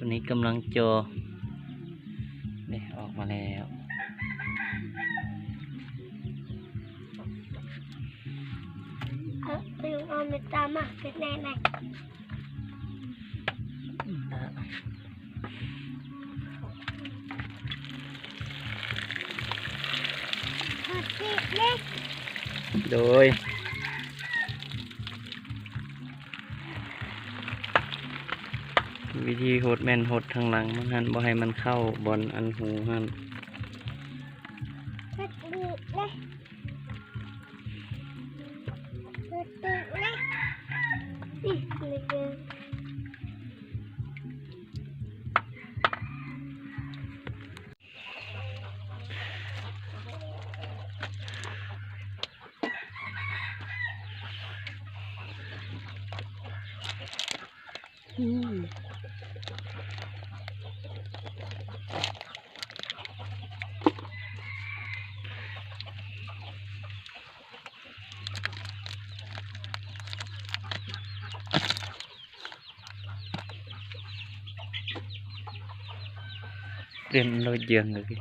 ຕົວນີ້ກຳລັງຈໍ່ ນີ້ອອກມາແລ້ວ. ເອີ ເອົາເມັດຕາມາເຮັດແນ່ໄດ. ໂດຍ ວິທີຫົດແມ່ນຫົດທາງຫຼັງມັນຫັ້ນ ບໍ່ໃຫ້ມັນເຂົ້າບ່ອນອັນຮູຫັ້ນ. ອືມ ເປັນໂລດເຢືອງເລີຍ.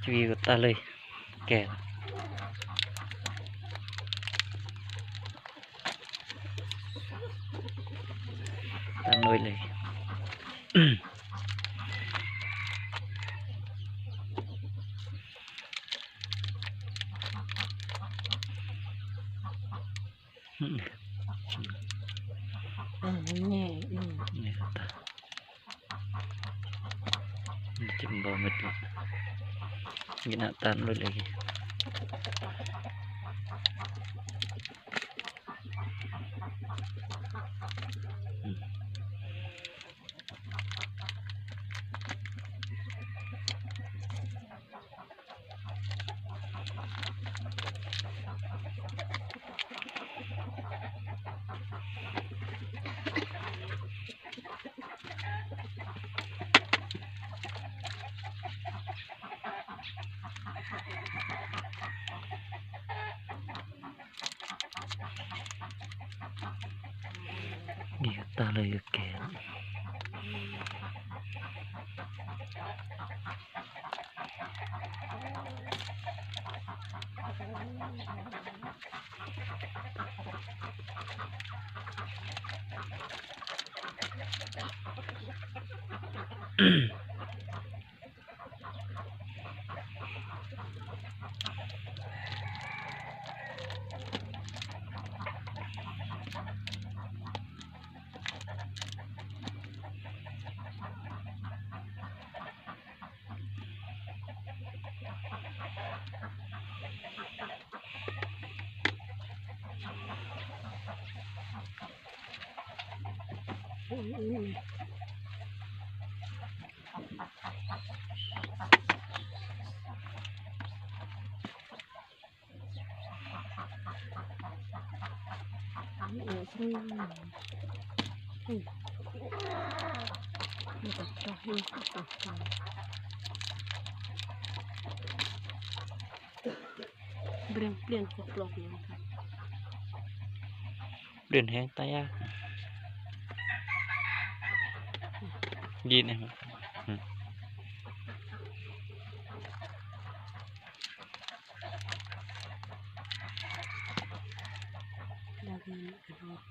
ຈຸ້ຍກໍຕັດເລີຍ ແກ່ ຕັດໜ່ວຍເລີຍ. ອືມ ເອີ ມັນແຍ່ ອືມ ນີ້ກໍຕາ ມັນຈິ້ມບໍ່ໝົດລະ ກິນເອົາຕາມໂລດເລີຍ. ອືມ. ນີ້ກໍຕາເລີຍກໍແກ່. ປ່ຽນແຮງຕາຍາກ ດີນະ ອືມ. ດາວເຮືອນກະດອກ.